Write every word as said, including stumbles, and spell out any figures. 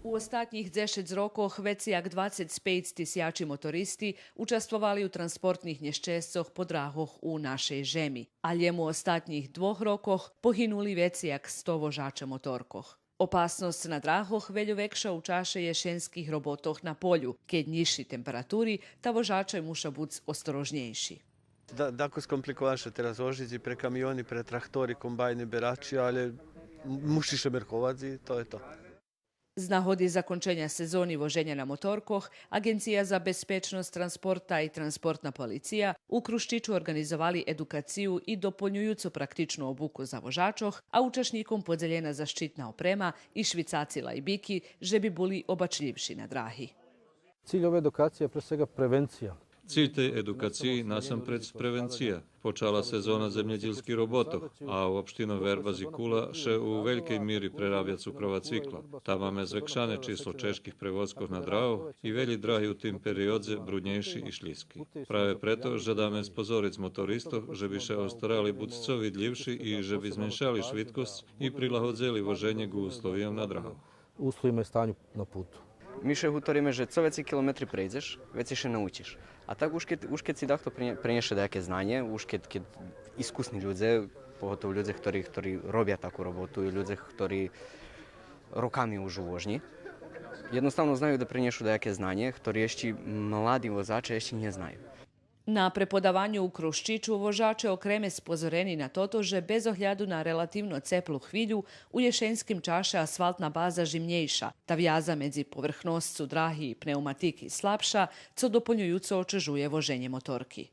У остатнїх дзешец рокох веци як двацец пейц тисячи мотористи участвовали у транспортних нєщесцох по драгох у нашей жеми, а лєм у остатнїх двох рокох погинули веци як сто вожаче моторкох. Опасносц на драгох вельо векша у чаше єшенских роботох на полю, кед нїзши температури, та вожаче муша буц осторожнєйши. Да, дакус компликованше тераз вожиц и пре камиони, пре трактори, комбайни, берачи, але м-, муши ше мерковац и то је то. З нагоди законченя сезони воженя на моторкох, Аґенция за безпечносц транспорта и Транспортна полиция у Крущичу орґанизовали едукацию и дополнююцо практичну обуку за вожачох, а учашнїком подзелєна защитна опрема и швицаци лайбики, же би були обачлївши на драги. Циль ове едукације је пре свега превенција. Циль тей едукациї насампредз превенция. Почала сезона землєдїлских роботох, а у општинох Вербас и Кула ше у велькей мири прерабя цукрова цикла. Та маме звекшане число чежких превозкох на драгох и велї драги у тим периодзе бруднєйши и шлїзки. Праве прето жадаме спозориц мотористох же би ше остарали буц цо видлївши и же би зменшали швидкосц и прилагодзели воженє ґу условийом на драгох. Условима и станю на путу. Ми ше гуториме же цо вецей километри прейдзеш, вецей ше научиш. А так уж кед, уж кед ци дахто принє-, принєше даяке знанє, уж кед, кед искусни людзе, поготово людзе хтори, хтори робя таку роботу и людзе хтори роками уж у вожнї, єдноставно знаю да принєшу даяке знанє хтори ище млади возаче ище нє знаю. На преподаваню у Крущичу вожаче окреме спозорени на тото же без огляду на релативно цеплу хвилю у єшенским чаше асфалтна база жимнєйша, та вяза медзи поверхносцу драги и пнеуматики слабша, цо дополнююцо очежує воженє моторки.